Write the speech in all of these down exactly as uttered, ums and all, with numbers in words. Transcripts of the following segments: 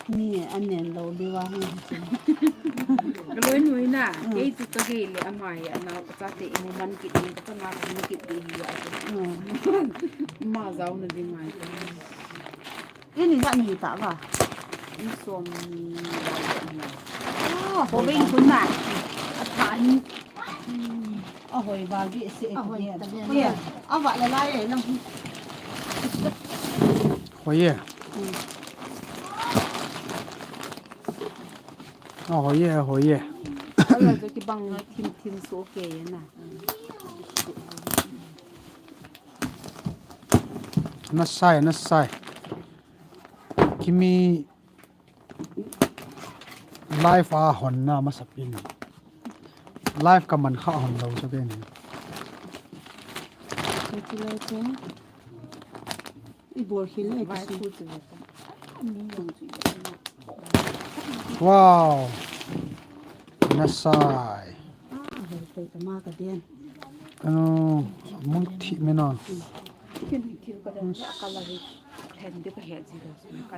Ni anen lou diu a hung hi chu. Ka loi nui na, kei chu ka gei le ama hi, anao ka chate imu man kit ni, ka changa ka mu kit di hi a chu. Ma jao na di ngai. Ini ja ni ta ba. Ni som ni. Ah, ho bei kun na. A tha ni. Ahoi val behseh e. Ahoi ta ven. Hoi e. Ava la lai e lang. Hoi e. Ahoi e, ahoi e. Ala jo kibang thim thim so ke na. Nasai, nasai. Kimi live a honna masa pen. Live ka man kha hon lou chu pen. Ka ti lai chu. I bol khel le ka si. Wow. Nasai. Ah, hoi, hoi, tama ka den. Ano, mun thi me na. Ken thil ka den, ka la ri. Then de ka he ji da.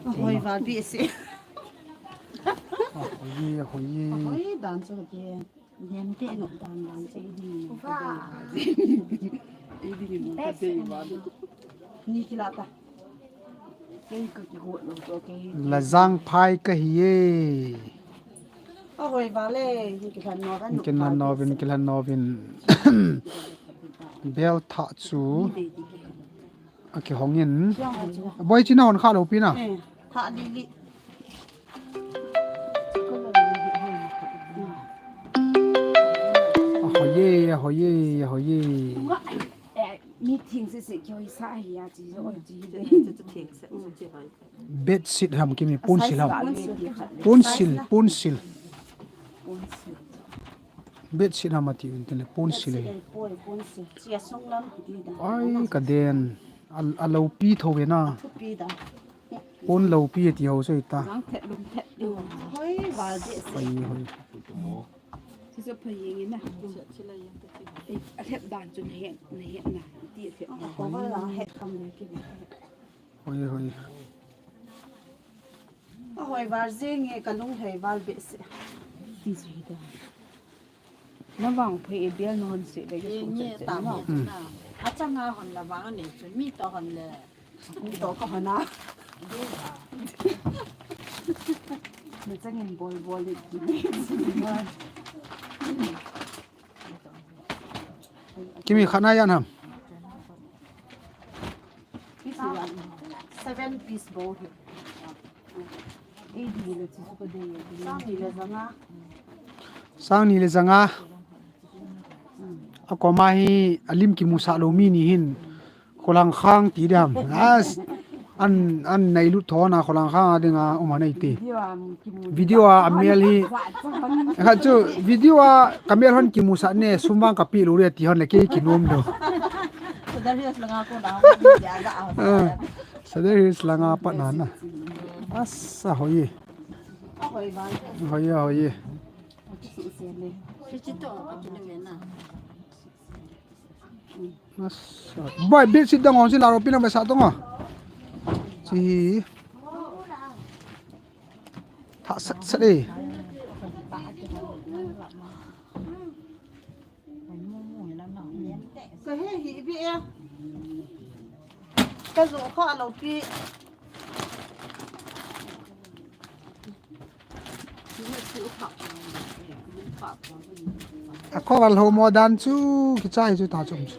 Ahoi val behseh. Ahoi e, ahoi e. Ahoi dan chu ka den. Ni kila ta. Kei ka kihot lou to kei. Lajang phai ka hi e. Ahoi vale, ni kilhan no vin, ni kilhan no vin, ni kilhan no vin. Bel tha chu. A kihong in. Boi china hon kha lou pi na. Eh, kha li li. Ahoi e, ahoi e, ahoi e. Meeting se se kyo sa hi ya chi oi chi. Bedsheet ham kimi ponsil ham. Ponsil, ponsil. Bedsheet ham ati un tele ponsil e. Ai ka den. A, a loupi tho ve na. Pon loupi ati ho soi ta. Hoi, hoi. Sisa phayeng ina. Eh, a lhep dan chu na het, na het na. Ti a lhep dan. Hoi, hoi. Ahoi val jing e, ka lunglhai val behseh. Ti chu hi ta. Na vang phei e, bel na hon se le ka su se ta mo. Achanga hon la vang ne chu mi to hon le. Mi to ka hon a. Na changin bol bol le. Kimi khana yan ham. Seven piece bou hi. Sang ni le janga. Sang ni le janga. A koma hi a lim kimusah lou mi ni hin. Kholang khang ti dam. As. An, an nai lut thona kholang khang a dinga um hanai ti. Video a mel hi. Kha chu video a ka mel hon kimusah ne sum vang ka pi lou re ti hon le kei kinom do. Sadar Hills langa ko na. Ah, Sadar Hills langa pat na na. Asa hoi. Hoi hoi. Asa. Boy, bedsheet dang hong si la ro pi nang be sa tong a. Si. Tha sat sat e. Ka he hi bi e. Ka zo kha lo pi. A khoval ho mo dan chu kichai chu ta chum chu.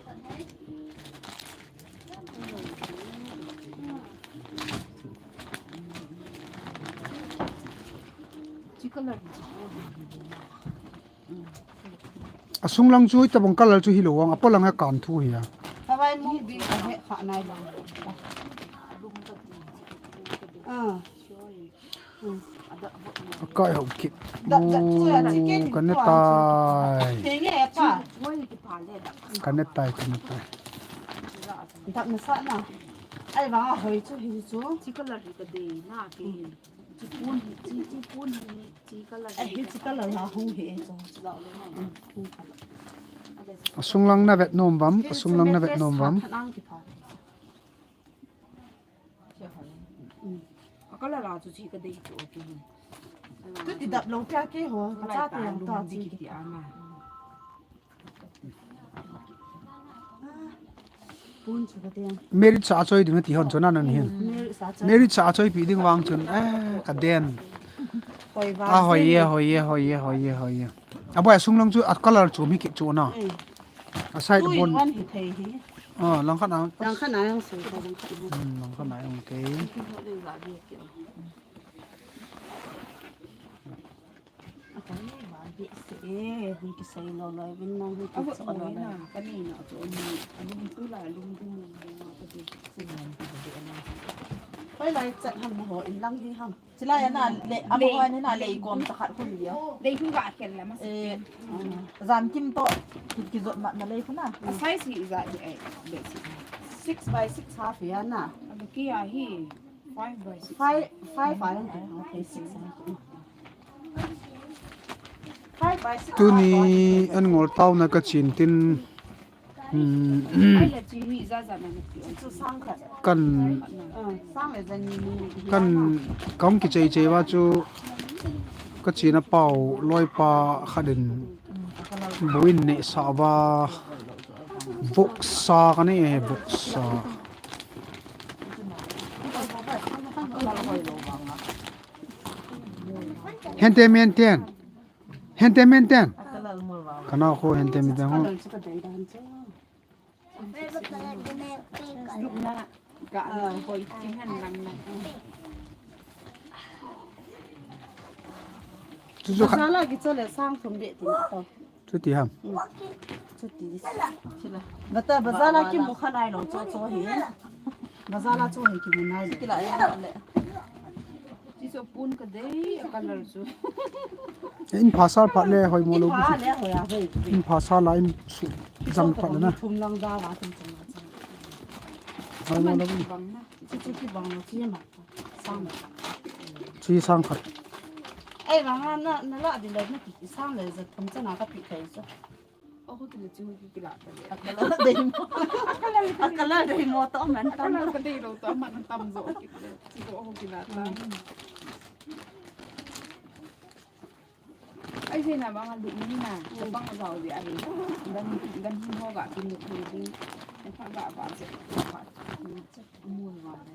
A sunglang chu tabang colour chu hilou ang, a polang a kan thu hi a. Hawai mu bi ka he kha nai lo. Ah. A kai ho kit. Mu ka ne tai. Ka ne tai, ka ne tai. Dak na sa na. Ai wa hoi chu hi chu. Chi colour hi ka dei na ki. Chi pun hi, chi, chi pun hi, chi colour hi. Ai, hi chi colour la hung hi e chu. A sunglang na vet nom vam, a sunglang na vet nom vam. Ka la la chu chi ka dei chu ti. Tu ti dap lo kya ke ho, ka cha te yang ta chi ki ti ama. Pun chu ka te yang. Merit sa choi ding ti hon chona nang hin. Merit sa choi. Merit sa choi pi ding vang chun, eh, ka den. Hoi va. Ah, hoi ye, hoi ye, hoi ye, hoi ye, hoi ye. A boy sung long chu a color chu mi ki chu na. Eh. A side bon. One hi thei hi. Ah, lang khat na. Lang khat na yang sung ka lang khat na. Hmm, lang khat na yang thei. Koi lai chat ham mo ho in lang hi ham. Chilai ana le, amo ho ana le kom ta khat hun dia. Lei hu ga kel la ma. Eh, jan kim to ki, ki jot mat na lei khu na. A size hi ja hi ai, le si. Six by six half ya na. Abu ki a hi. Five by six. Five, five by, okay, six. Five by six. Tuni an ngol tau na ka chin tin. Hmm. Ai la chi hi ja ja na na ti. Chu sang khat. Kan, ah, sang le ja ni ni. Kan kong ki chei chei va chu ka chin a pau loi pa khat in. Buin ne sa va. Buksa ka ne buksa. Henten menten. Henten menten. Kana ko henten menten ho. Chu chu kha. Masala ki chole sang thum be ti na to. Chuti ham. Hmm. Chuti. Bata bazar la kimu kha nai lo cho cho hi. Bazar la cho hi kimu nai lo. Kila ya le. Chi so pun ka dei a color chu. In phasal phat le hoi mo lo. In pha le hoi a hoi. In phasal la in su jam phat le na. Thum lang da la thum thum. Hoi mo lo. Bang na. Chi chu ki bang lo chi ma. Sang. Chi sang khat. Ei, vang a na, na la di le na ki sang le za thum cha na ka pi kai sa. Oho, kila chu ki kila ta le. A color dei mo. A color dei mo to man tam. A color ka dei lo to man tam jo ki le. Chi to oho kila ta. Ai, je na bang a lut ni na, ka bang a zau ve a hi. Dan, dan hin ho ga kin lut ni ding. Ai, pha ga ba se, pha.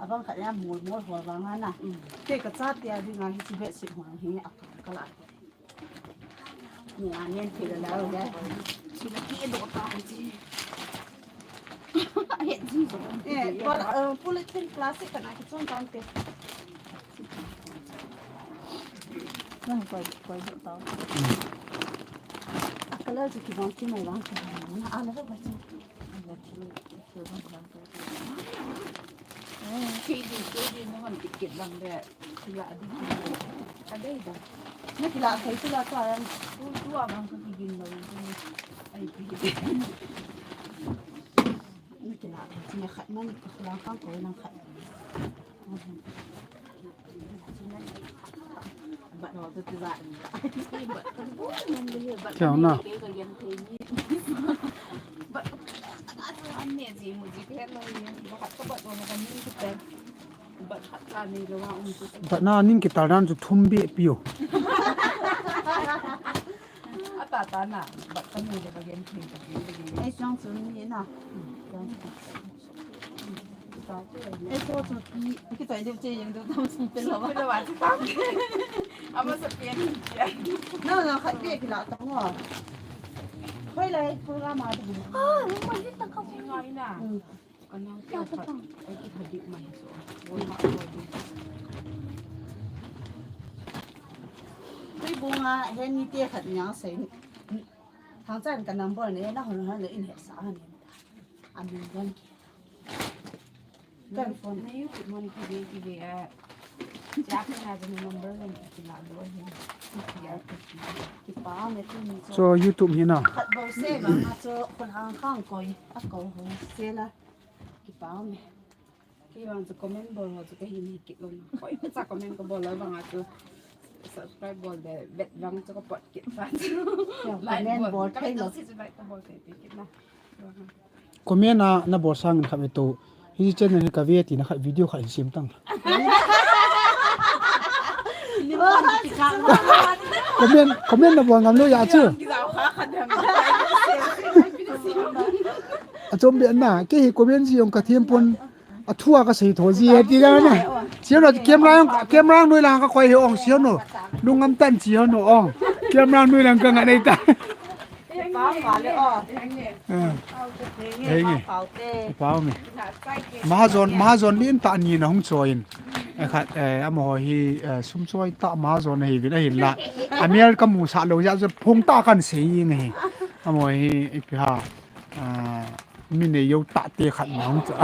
A bang khat ya mol mol ho bang a na. Mm. Te ka cha te a ding a hi chi be si ho hi a ka la. Ni a nen te la la ya. Chi la ki do ta chi. Eh, pol-, eh, polythene plastic kana ki chon tang te. Nang koi, koi jo tang. A color chu ki bang ki mai bang ki. Na a la ba chu. Ki di, ki di, na man ki ki bang de. Kila di. Ka dei da. Na kila thei kila ta yan. Tu, tu a bang ka kigin lo. Ai, kigin. Na kila thei kila khat man ka kila kang ko lang khat. Bat ho tu tu za. Bat ka bu man le bat. Kya na? Bat ka an ne ji mu ji ke lo ye. Bat ka bat ho ka ni ki te. Bat na ning kital dan chu thum be piu. Ata ta na, bat ka ni le ba gen thei ka gen le gen. Ei, chang chu ni na. Ei, so chu ni, ki tai de che yang de tam sun pe lo. Pe lo wa chu tam. Ama sa pe ni. Na, na, khat be ki la ta wa. Hoi lai, program a de. Ah, ni ma ni ta ka. Ngai na. Ka nang te khat, ai ki hadik mai so. Tui bunga hen ni te khat nya sei. Thang chan ka number ne na hon hon le in he sa ni. Amin gan ki. Kan phone. Na YouTube mon ki ve ki ve a. Cha ka na de number ne ki la do he. Ki pa me tu ni. So YouTube hi na. Khat bo se ma ma so khun hang khang koi. A ko ho se la. Kipa me. Kei vang chu comment bol ho chu kahin hi kit lou. Koi cha comment kabol lou vang a chu subscribe bol de bet vang chu kapot kit sa chu. Like comment bol, bol thei lou. Si chu like kabol thei kit na. Comment a nabol sang khat ve to. Hi channel hi kave tina khat video khat hin sem tang. Comment, comment na buang ngam lou ya chu. Achom be na, kei hi comment ji jong ka thiam pon. Athua ka sei tho ji he ti ka na. Sian no camera, camera noi lang ka koi he ong sian no. Lungam tan sian no ong. Camera noi lang ka nga nei ta. Pau pau le o. Eh. Henge. Pau pau te. Pau me. Mahajon, mahajon lin ta ni na hung choi in. Eh, khat, eh, amaho hi, eh, sum choi ta mahajon hi vin a hi la. Amel ka mu sa lo ja phung ta kan sei nge. Amaho hi ipi ha. Ah, mi nei yo ta te khat na hung cha.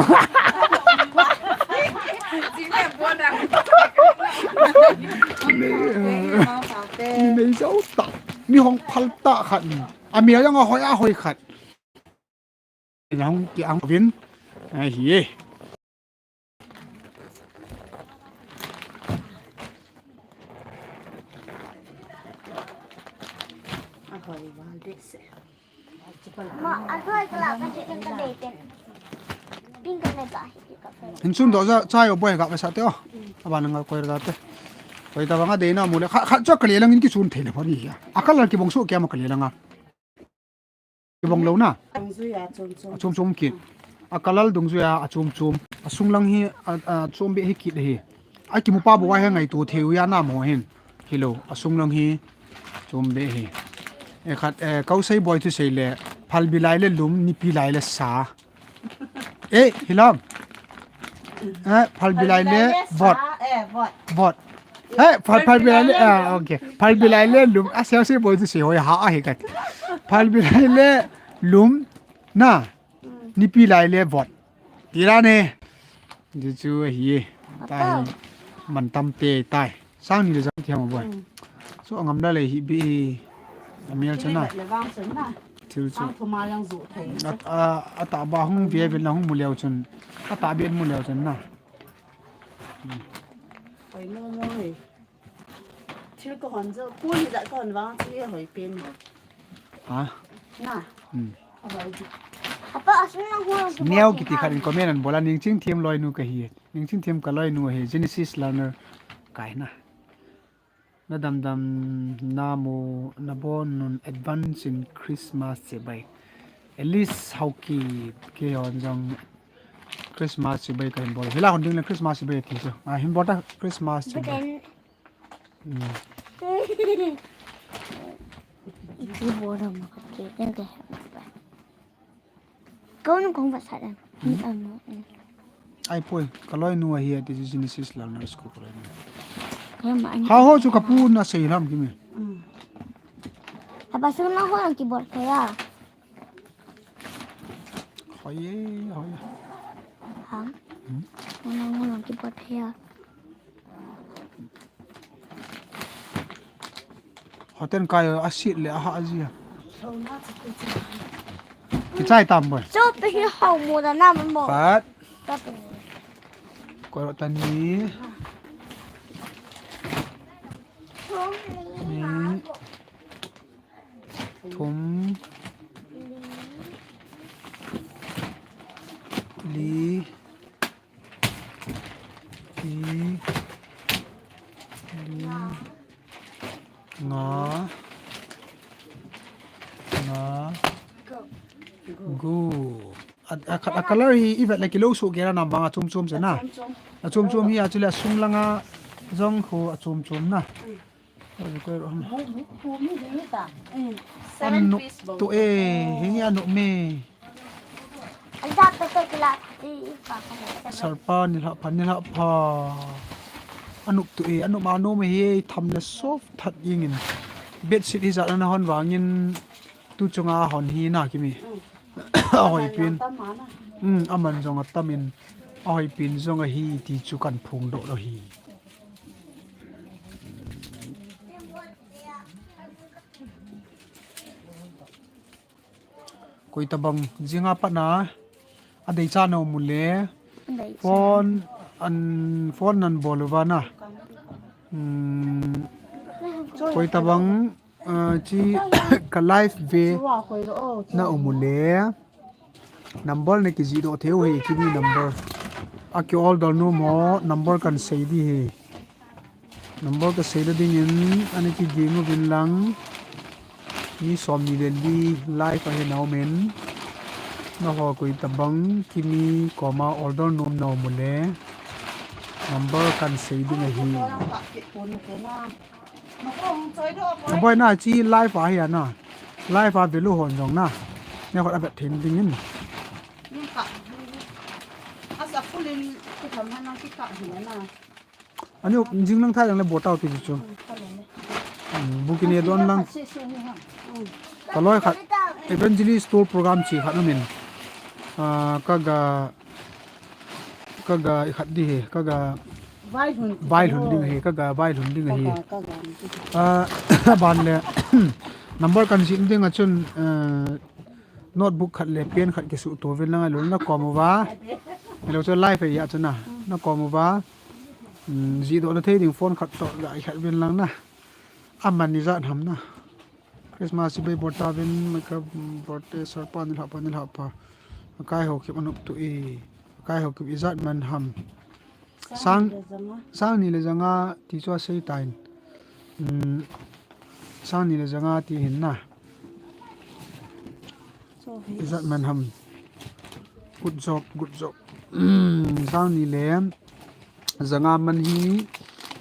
Mi nei yo ta. Mi hong phal ta khat ni. Amel jong ahoi ahoi khat. Nang ki ang vin. Ai hi e. Ahoi val de se. Ma, ahoi kala ka che ka de ten. Pink ka ne ka hi ka. Hin sun do ja cha yo boy ka ba sa te o. Aba nang koi ra te. Koi ta ba nga de na mu le. Kha, kha cha ka le lang in ki sun the le pha ni ya. A ka la ki bong su ke ma ka le lang a. Kibong lou na. Dungjuia chom chom. Achom chom kit. A kalal dungjuia achom chom. Asung lang hi a, achom be hi kit hi. A kimu pa bou a hi ngaito thei u ya na mo hin. Hilou. Asung lang hi chom be hi. E khat, eh, kau sei boi thu sei le. Phalbi lai le lum, nipi lai le sa. Eh, hilam. Eh, phalbi lai le vot. Sa, eh, vot. Vot. Eh, phal, phalbi lai le, ah, okay. Phalbi lai le lum. Ah, siang si boi tu si hoi ha, ah, hi kat. Phalbi lai le lum. Na. Nipi lai le vot. Tira ne. Ju chu hi. Tai. Man tam te tai. Sang ni le jang thiam a boi. Mm. So angam la le hi bi. Amel chana. Thil le vang chun na. Thil chu. Sang thuma jang ju thei. A, a, a ta ba hung bia bin la hung mu leo chun. A ta bin mu leo chun na. Hoi no no he. Thil ka hon jo. Pu ni da ka hon vang chi hoi pen. Ha? Na. Hmm. Apa, asung lang ho. Neo kiti khat in comment an bol a, Ningching Thiem loinu ka hi. Ningching Thiem ka loinu hi, Genesis learner kai na. Na damdam na mu na bon nun advance in Christmas chibai. At least Hauki kihon jong Christmas chibai ka hin bol. Hila hon ding le Christmas chibai ti chu. Ah, hin bol ta Christmas chibai. Hmm. Iti bol ma ka ke, ke, ke. Kau nung kong ba sa dan. Hmm? Ano, eh. Ai poi, ka loinu ahi ati chu Genesis learner school ka loinu. Kaya ma ani. Ha ho chu ka pu na sei lam ki me. Hmm. Apa sung na ho ang keyboard kaya. Hoi, hoi. Hang? Hmm? Nang nang keyboard kaya. Hoten kai a sit le a ha ji a. Kichai tam boi. Cho pe hi hau mo da na mo. Pat. Ta pe. Ko ro ta ni. Ni. Thum. Li. Li. Li. Nga. Nga. Gu. A, a, a color hi i vet le kilou soh kei na bang a chom chom se na. Chom chom. A chom chom hi actually a sung langa jong khu a chom chom na. Oi, koi ro. Mu, mu, mu, mu, mu, ta. Mm. Seven piece bou. Anu to e, hingi anu me. An sa to to kila ti pa ka. Sarpa nilhah pha, nilhah pha. Anu to e, anu ma anu me hi tham le soft that ingin. Bedsheet hi jat na hon vangin tu chunga hon hi na kimi. Mm. Ahoi pin. Tam ma na. Mm, aman jong atam in. Ahoi pin jong ahi ti chu kan phongdoh lou hi. Koi tabang jinga pat na adei cha na um u le. Adei cha. Phone an, phone nan bol uva na. Hmm. Koi tabang, ah, chi ka live ve na um u le. Number na kijih doh thei u hi, kini number. A ki order nom ho number kan sei di hi. Number kasei nading in, ana kiging uvin lang. Mi som ni le li live ahi naumin. Nangho koi tabang Kimi koma order nom naum uleh number kahin sei ding ahi. Aboi na chi live ahi ana. Live a velu hon jong na. Ne hot abet thei ding in. Asa full in kitham hana kikah hi ana. Ani jing lang thai lang le botau ti chu. Bukine don lang. Kaloi khat evangelist tour program chi khat amin. Kaga kaga ikhat di he kaga vailhun ding he kaga vailhun ding he. Ban le number kahin sei ding a chun notebook khat le pen khat kisuh to uvin lang a lul na kom uva. Hello chu live a chu na na kom uva. Jidoh na thei ding phone khat toh ga ikhat uvin lang na. Aman ni jat ham na. Christmas ibai bol tauvin maka birthday sir pa nilhah pa nilhah pa. Akai ho kip anup tu i. Akai ho kip ijat man ham. Sang ni le janga ti chu asei tain. Sang ni le janga ti hin na. Ijat man ham. Good job, good job. Sang ni le janga man hi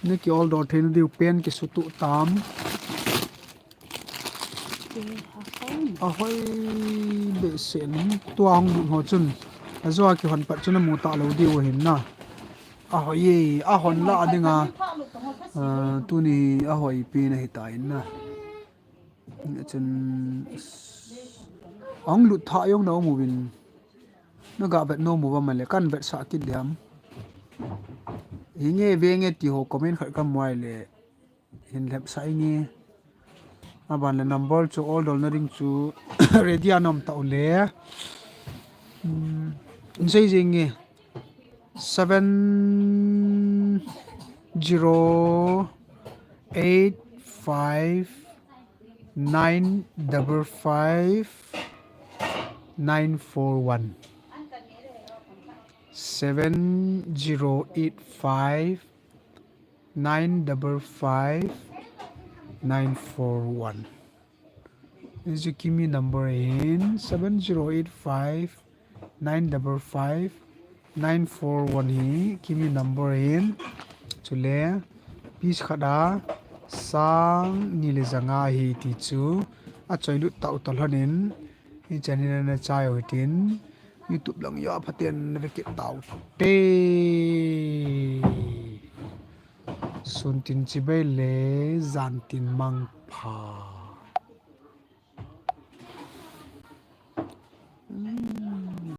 na ki order theina diu pen kisutu tam. Ahoi behseh in tua hung lut ho chun ajo a kihon pat chun amu talou diu ahin na. Ahoi e, ahon lah dinga tuni ahoi pen ahi tan na. Chun ahung lut tha jong na um uvin. Na ga vet nom uva male kan vetsah kit diam. Hinge venge ti ho comment khat kamu le. Hin lhep sa inge. Aban le number chu order na ding chu ready a nom tau le. Sei jing nge seven zero eight five nine double five nine four one. Seven zero eight five nine double five nine four one. Hichu Kimi number ahin seven zero eight five nine double five nine four one hi Kimi number ahin. Chule piece khat a sang ni le janga hi ti chu achoilut tau tau lhonin hi channel na chai u hitin YouTube lang a phaten na vekit tau te. Sun tin chibai le jan tin mangpha.